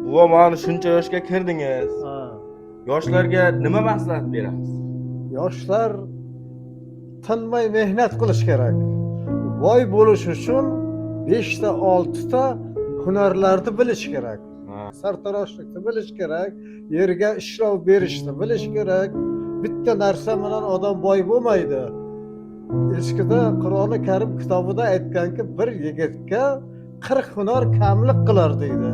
Buva, mana shuncha yoshga kirdingiz. Ha. Yoshlarga nima maslahat berasiz? Yoshlar tinmay mehnat qilish kerak. Boy bo'lish uchun beshta, oltita hunarlarni bilish kerak. Sartaroshlikni bilish kerak, yerga ishlov berishni bilish kerak. Bitta narsa bilan odam boy bo'lmaydi. Eskida Qur'oni Karim kitobida aytganki, bir yigitga 40 hunar kamlik qilar deydi.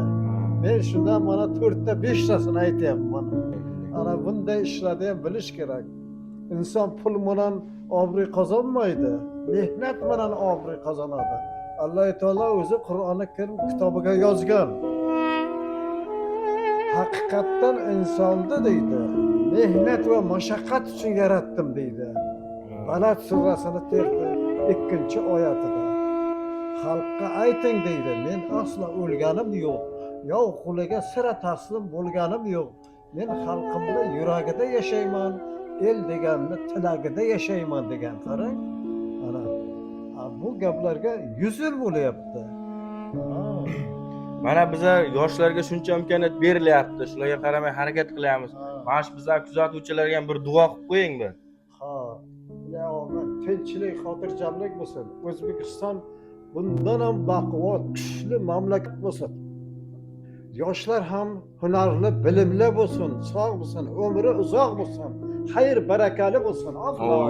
Men shundan mana to'rtta, beshtasini aytyapman. Ana bunday ishlarni ham bilish kerak. Inson pul bilan obro'y qozonmaydi, mehnat bilan obro'y qozonadi. Alloh taolo o'zi Qur'oni Karim kitobiga yozgan, haqiqatdan insonni, deydi, mehnat va mashaqqat uchun yaratdim, deydi. Balad surasini 2-oyatida. Xalqqa ayting, deydi, men aslo o'lganim yo'q, yov qo'liga sira taslim bo'lganim yo'q. Men xalqimni yuragida yashayman, el deganni tilagida yashayman, degan. Qarang, ana bu gaplarga 100 yil bo'lyapti. Ha. Mana biza yoshlarga shuncha imkoniyat berilyapti, shularga qaramay harakat qilyapmiz. Mana shu bizlar kuzatuvchilarga ham bir duo qilib qo'ying bir. Ha, ya Alloh, tinchlik, xotirjamlik bo'lsin. O'zbekiston bundan ham baquvvat, kuchli mamlakat bo'lsin. Yoshlar ham hunarli, bilimli bo'lsin, sog' bo'lsin, umri uzoq bo'lsin, xayr barakali bo'lsin. Alloh.